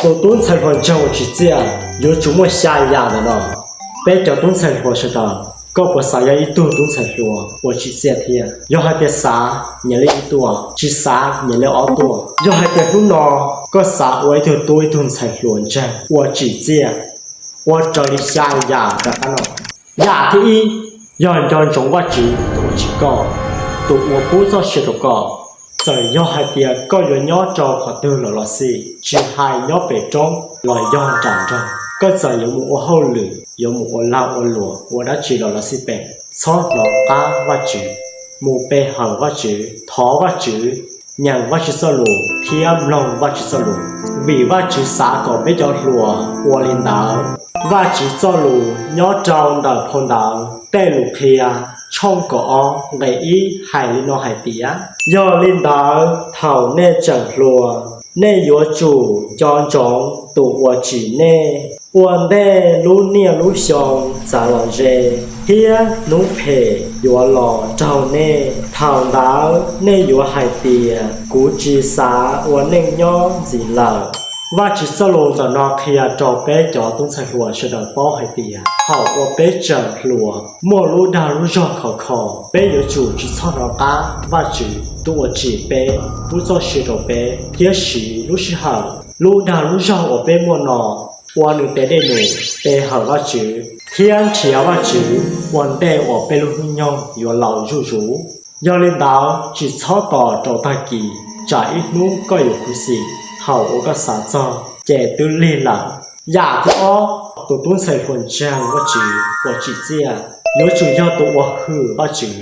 Tus tub ntxhais hluas ntseeg uas tsim txiaj yuav tsum muaj xya yam ntawm no. Peb cov tub ntxhais hluas sawv daws, koj puas xav yog ib tug tub ntxhais hluas uas tsim txiaj thiab? Yog hais tias xav, nyem li ib tuaj, tsis xav, nyem li ob tuaj. Yog hais tias hnub no koj xav ua ib tug tub ib tug ntxhais hluas ntseeg uas tsim txiaj, ua raws li xya yam rov qab no. Yam thib ib, yog nco ntsoov Vajtswv tus uas tsim koj, tus uas pub txoj sia rau koj. Txawm yog hais tias koj yuav nyob rau qhov twg lawm los xij, tsis hais nyob pem roob los yog nram nroog, koj txawm yuav mus ua hauj lwm, yuav mus ua lag ua luam, ua dab tsi los los xij peem, txhob hnov qab Vajtswv, mus pe hawm Vajtswv, thov Vajtswv, nyeem Vajtswv txoj lus thiab mloog Vajtswv txoj lus, vim Vajtswv xav kom peb cov hluas ua li ntawd. Vajtswv txoj lus nyob rau ntawm phau ntawv Tej Lus Qhia tshooj kaum ob nqe ib hais li no hais tias: Yog li ntawd thaum nej tseem hluas, nej yuav tsum nco ntsoov tus uas tsim nej, ua ntej lub niaj lub xyoo txav los ze thiab hnub phem yuav los raug nej. Thaum ntawd nej yuav hais tias, kuv tsis xav ua neej nyob ntxiv lawm. Vajtswv txoj lus ntawm no qhia rau peb cov tub ntxhais hluas sawv daws paub hais tias thaum uas peb tseem hluas, muaj lub dag lub zog khov kho, peb yuav tsum tsis txhob hnov qab Vajtswv tus uas tsim peb, pub txoj sia rau peb thiab siv lub sij hawm, lub dag lub zog uas peb muaj no ua nws tes dej num pe hawm Vajtswv thiab nrhiav Vajtswv ua ntej uas peb lub hnub nyoog yuav laus zuj zus. Yog li ntawd, tsis txhob tos rau tag kis, tsam ib hnub koj yuav khuv xim, thaum uas koj xav txog ces twb lig lawm. Yam thib ob, tus tub ntxhais hluas ntseeg Vajtswv uas tsim txiaj yuav tsum yog tus uas hwm Vajtswv,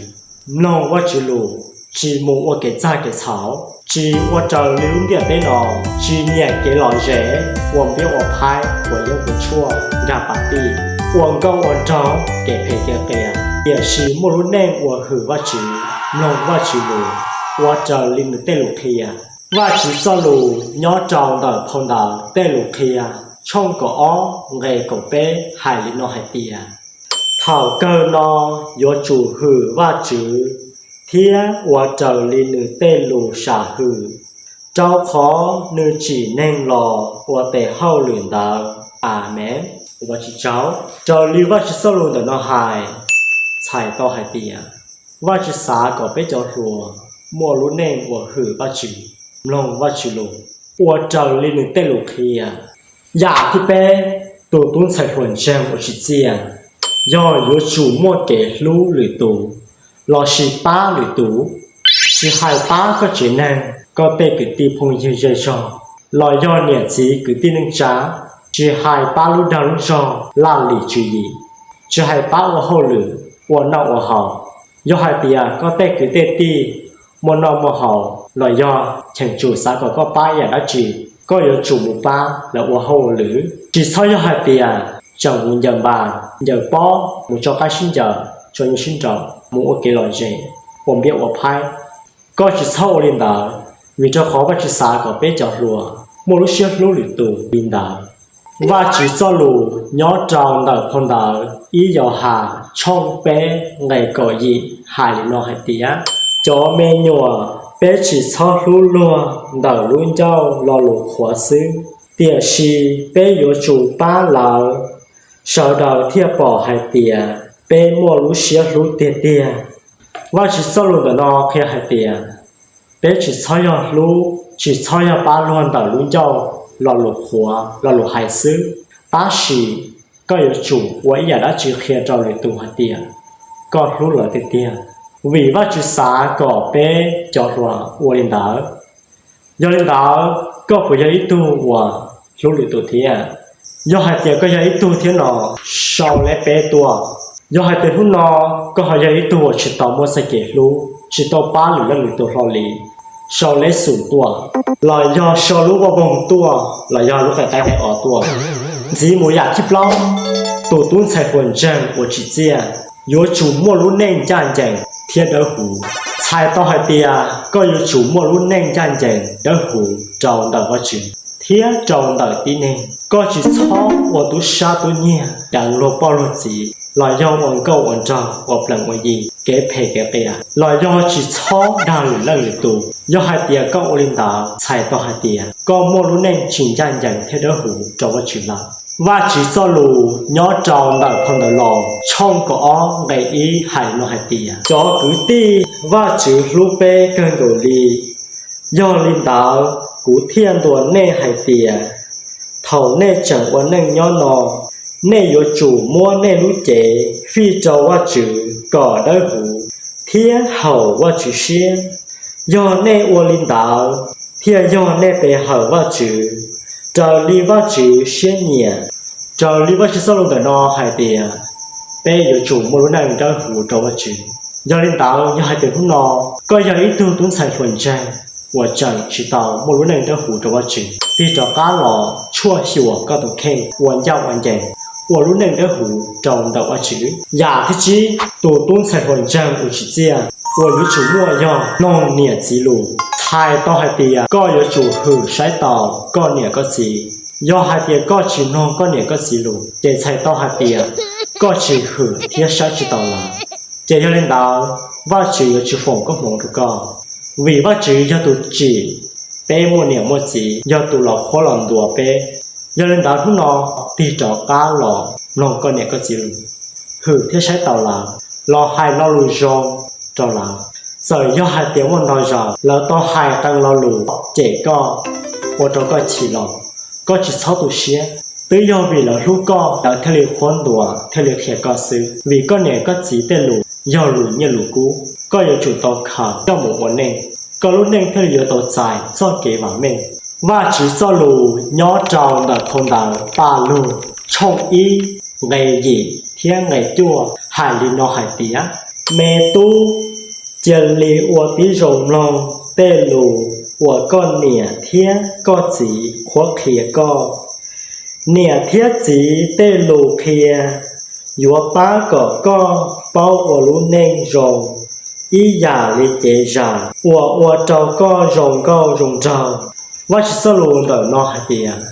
mloog Vajtswv lus, tsis mus ua kev txag kev txhaum, tsis ua raws li lub ntiaj teb no, tsis nyiam kev lom zem, ua npiab ua phaib, ua yeeb ua tshuaj, nkag pas tij, ua nkauj ua nraug, kev phem kev qias, tiam sis muaj lub neej uas hwm Vajtswv, mloog Vajtswv lus, ua raws li nws tej lus qhia. Vajtswv txoj lus nyob rau ntawm phau ntawv Tej Lus Qhia tshooj kaum ob nqe kaum peb hais li no hais tias: Thaum kawg no yuav tsum hwm Vajtswv thiab ua raws li nws tej lus sam hwm, rau qhov nws tsim neeg los ua tes hauj lwm ntawd. Amees. Ua Vajtswv tsaug. Raws li Vajtswv txoj lus ntawm no hais, txhais tau hais tias Vajtswv xav kom peb cov hluas muaj lub neej uas hwm Vajtswv, mloog Vajtswv lus, ua raws li nws tej lus qhia. Yam thib peb, tus tub ntxhais hluas ntseeg uas tsim txiaj yog yuav tsum muaj kev hlub lwm tus lossis pab lwm tus, tsis hais pab koj tsev neeg, koj tej kwv tij phooj ywg zej zog, los yog niam txiv kwv tij neej tsa, tsis hais pab lub dag lub zog laj lim tswv yim, tsis hais pab ua hauj lwm, ua noj ua haus. Yog hais tias koj tej kwv tej tij muaj noj muaj haus los yog cheem tsum xav kom koj pab yam dab tsi, koj yuav tsum mus pab lawv ua hauj ua lwm. Tsis txhob yog hais tias tseem mus ncaws npas ncaws pob, mus tso qaib sib ncaws, tso nyuj sib nraus, mus ua kev lom zem, ua npiab ua phaib. Koj tsis txhob ua li ntawd, vim rau qhov Vajtswv xav kom peb cov hluas muaj lub siab hlub lwm tus li ntawd. Vajtswv txoj lus nyob rau ntawm phau ntawv ib Yauhas tshooj peb nqe kaum yim hais li no hais tias: Cov me nyuam, peb tsis txhob hlub luag ntawm lub ncauj lo lus qhuav xwb, tiam sis peb yuav tsum pab lawv, sawv daws thiaj pom hais tias peb muaj lub siab hlub tiag tiag. Vajtswv txoj lus ntawm no qhia hais tias peb tsis txhob yog hlub, tsis txhob yog pab luag ntawm lub ncauj lo lus qhuav lo lus hais xwb, tab sis koj yuav tsum ua ib yam dab tsi qhia rau lwm tus hais tias koj hlub lawv tiag tiag, vim Vajtswv xav kom peb cov hluas ua li ntawd. Yog li ntawd, koj puas yog ib tug uas hlub lwm tus thiab? Yog hais tias koj yog ib tug thiab no, sau lej peb tuaj. Yog hais tias hnub no koj ho yog ib tug uas tsis tau muaj txoj kev hlub, tsis tau pab lwm leej lwm tus hlo li, sau lej xum tuaj, los yog sau lub vaj voog tuaj, los yog lub qe qaib qe os tuaj. Ntxiv mus yam thib plaub, tus tub ntxhais hluas ntseeg uas tsim txiaj yuav tsum muaj lub neej ncaj ncees thiab dawb huv. Txhais tau hais tias koj yuav tsum muaj lub neej ncaj ncees dawb huv rau ntawm Vajtswv. thiab rau ntawm tib neeg. Koj tsis txhob ua tub sab tub nyiag, deev luag poj luag txiv, los yog ua nkauj ua nraug, ua plees ua yi, kev phem kev qias, los yog tsis txhob dag lwm leej lwm tus. Yog hais tias koj ua li ntawd, txhais tau hais tias koj muaj lub neej tsis ncaj ncees thiab dawb huv rau Vajtswv lawm. Vajtswv txoj lus nyob rau ntawm phau ntawv Laus tshooj kaum ob nqe ib hais li no hais tias, cov kwv tij, Vajtswv hlub peb kawg nkaus li. Yog li ntawd, kuv thiaj ntuas nej hais tias, thaum nej tseem ua neej nyob no, nej yuav tsum muab nej lub cev fij rau Vajtswv kom dawb huv thiab haum Vajtswv siab. Yog nej ua li ntawd, thiaj yog nej pe hawm Vajtswv raws li Vajtswv siab nyiam. Raws li Vajtswv txoj lus ntawm no hais tias peb yuav tsum muaj lub neej dawb huv rau Vajtswv. Yog li ntawd, yog hais tias hnub no koj yog ib tug tub ntxhais hluas ntseeg uas tseem tsis tau muaj lub neej dawb huv rau Vajtswv, tig rov qab los tshuaj xyuas koj tus kheej ua ncaj ua ncees, ua lub neej dawb huv rau ntawm Vajtswv. Yam thib tsib, tus tub ntxhais hluas ntseeg uas tsim txiaj uas yuav tsum muaj yog mloog niam txiv lus. Txhais tau hais tias koj yuav tsum hwm saib taus koj niam koj txiv. Yog hais tias koj tsis mloog koj niam koj txiv lus, ces txhais tau hais tias koj tsis hwm thiab saib tsis taus lawv. Ces yog li ntawd, Vajtswv yuav tsis foom koob hmoov rau koj, vim Vajtswv yog tus tsim peb muaj niam muaj txiv, yog tus los qhuab los ntuas peb. Yog li ntawd, hnub no tig rov qab los mloog koj niam koj txiv lus, hwm thiab saib taus lawv, los hais lo lus zoo rau lawv. Txawm yog hais tias muaj ntau zaus lawv tau hais qee lo lus cem koj, ua rau koj chim los, koj tsis txhob tu siab. Twb yog vim lawv hlub koj, lawv thiaj li qhuab ntuas, thiaj li qhia koj xwb. Vim koj niam koj txiv tej lus yog lus nyiaj lus kub, koj yuav tsum tau khaws coj mus ua neej, koj lub neej thiaj li yuav tau txais txoj kev vam meej. Vajtswv txoj lus nyob rau ntawm phau ntawv Paj Lug tshooj ib nqe yim thiab nqe cuaj hais li no hais tias, me tub, cia li ua tib zoo mloog tej lus uas koj niam thiab koj txiv qhuab qhia koj. Niam thiab txiv tej lus qhia yuav pab kom koj paub ua lub neej zoo ib yam li cev zam uas ua rau koj zoo nkauj zoo nraug. Vajtswv txoj lus ntawm no hais tias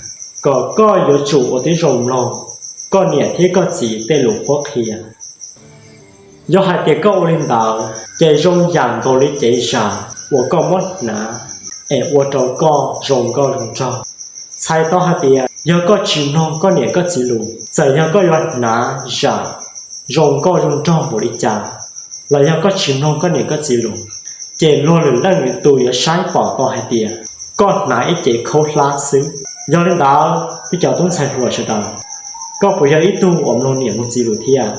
kom koj yuav tsum ua tib zoo mloog koj niam thiab koj txiv tej lus qhuab qhia. Yog hais tias koj ua li ntawd, ces zoo yam nkaus li cev zam uas koj muab hnav es ua rau koj zoo nkauj zoo nraug. Txhais tau hais tias yog koj tsis mloog koj niam koj txiv lus, txawm yog koj yuav hnav zam zoo nkauj zoo nraug npaum li cas, los yog koj tsis mloog koj niam koj txiv lus, ces luag lwm leej lwm tus yuav saib pom tau hais tias koj hnav ib cev khaub hlab xwb. Yog li ntawd, ib cov tub ntxhais hluas sawv daws, koj puas yog ib tug uas mloog niam mloog txiv lus thiab?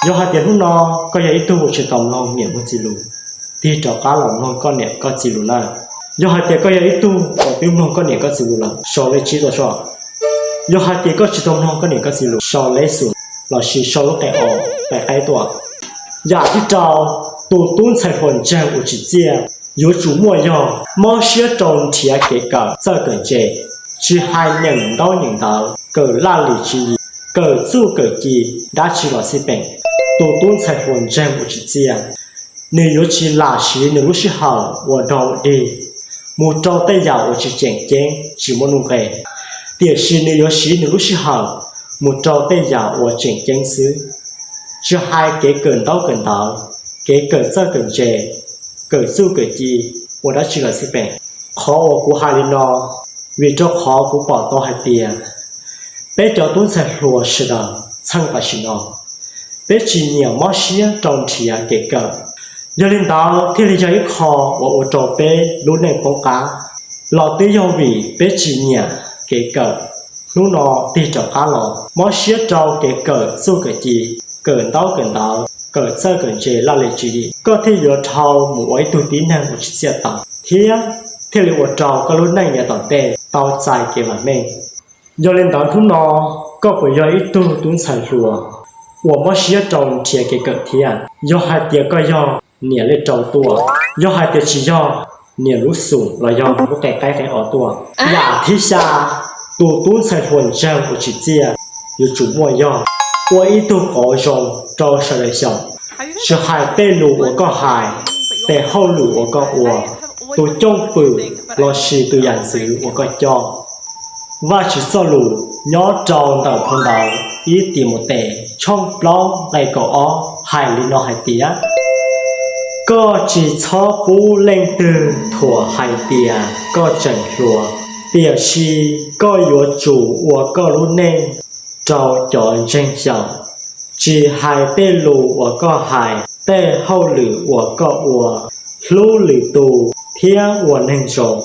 Yog hais tias hnub no koj yog ib tug uas tsis tau mloog niam mloog txiv lus, tig rov qab los mloog koj niam koj txiv lus nawb. Yog hais tias koj yog ib tug uas twb mloog koj niam koj txiv lus lawm, sau lej tsib tuaj soj. Yog hais tias koj tsis tau mloog koj niam koj txiv lus, sau lej xus lossis sau lub qe o, qe qaib tuaj. Yam thib rau, tus tub ntxhais hluas ntseeg uas tsim txiaj yuav tsum muaj yog mob siab rau nrhiav kev kawm txawj kawm ntse, tsis hais nyeem ntaub nyeem ntawv, kawm laj lim tswv yim, kawm txuj kawm ci, dab tsi los xij peem. Tus tub ntxhais hluas ntseeg uas tsim txiaj, nws yuav tsis lam siv nws lub sij hawm uas dog dig mus rau tej yam uas tsis tseem ceeb tsis muaj nuj nqis, tiam sis nws yuav siv nws lub sij hawm mus rau tej yam uas tseem ceeb xwb. Tsis hais kev kawm ntaub kawm ntawv, kev kawm txawj kawm ntse, kawm txuj kawm ci, ua dab tsi los xij peem. Qhov uas kuv hais li no, vim rau qhov kuv pom tau hais tias peb cov tub ntxhais hluas sawv daws txheej tam sim no, peb tsis nyiam mob siab rau nrhiav kev kawm. Yog li ntawd thiaj li yog ib qho uas ua rau peb lub neej poob qab, los twb yog vim peb tsis nyiam kev kawm. Hnub no tig rov qab los, mob siab rau kev kawm txuj kawm ci, kawm ntaub kawm ntawv, kawm txawj kawm ntse laj lim tswv yim, koj thiaj yuav dhau mus ua ib tug tib neeg uas tsim txiaj tau, thiab thiaj li ua rau koj lub neej yav tom ntej tau txais kev vam meej. Yog li ntawd hnub no, koj puas yog ib tug tub ntxhais hluas uas mob siab rau nrhiav kev kawm thiab? Yog hais tias koj yog, nias lej rau tuaj. Yog hais tias tsis yog, nias lub xum los yog lub qe qaib qe o tuaj. Yam thib xya, tus tub ntxhais hluas ntseeg uas tsim txiaj yuav tsum muaj yog ua ib tug qauv zoo rau sawv daws xyaum. Tsis hais tej lus uas koj hais, tes hauj lwm uas koj ua, tus cooj pwm lossis tus yam ntxwv uas koj coj. Vajtswv txoj lus nyob rau ntawm phau ntawv ib Timautes tshooj plaub nqe kaum ob hais li no hais tias, koj tsis txhob pub leej twg thuam hais tias koj tseem hluas, tiam sis koj yuav tsum ua koj lub neej rau cov ntseeg xyaum, tsis hais tej lus uas koj hais, tej hauj lwm uas koj ua, hlub lwm tus thiab ua neeg zoo.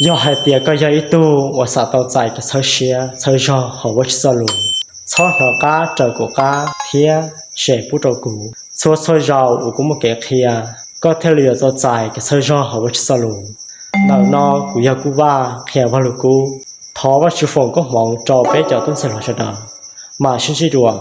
Yog hais tias koj yog ib tug uas xav tau txais kev txhawb siab txhawb zog hauv Vajtswv txoj lus, txhob hnov qab raws kuv qab thiab sem pub rau kuv. Txhua txhua zaus uas kuv muaj kev qhia, koj thiaj li yuav tau txais kev txhawb zog hauv Vajtswv txoj lus. Ntawm no kuv yog Kub Vaj qhia Vajluskub. Thov Vajtswv foom koob hmoov rau peb cov tub ntxhais hluas sawv daws. Mam sib ntsib dua.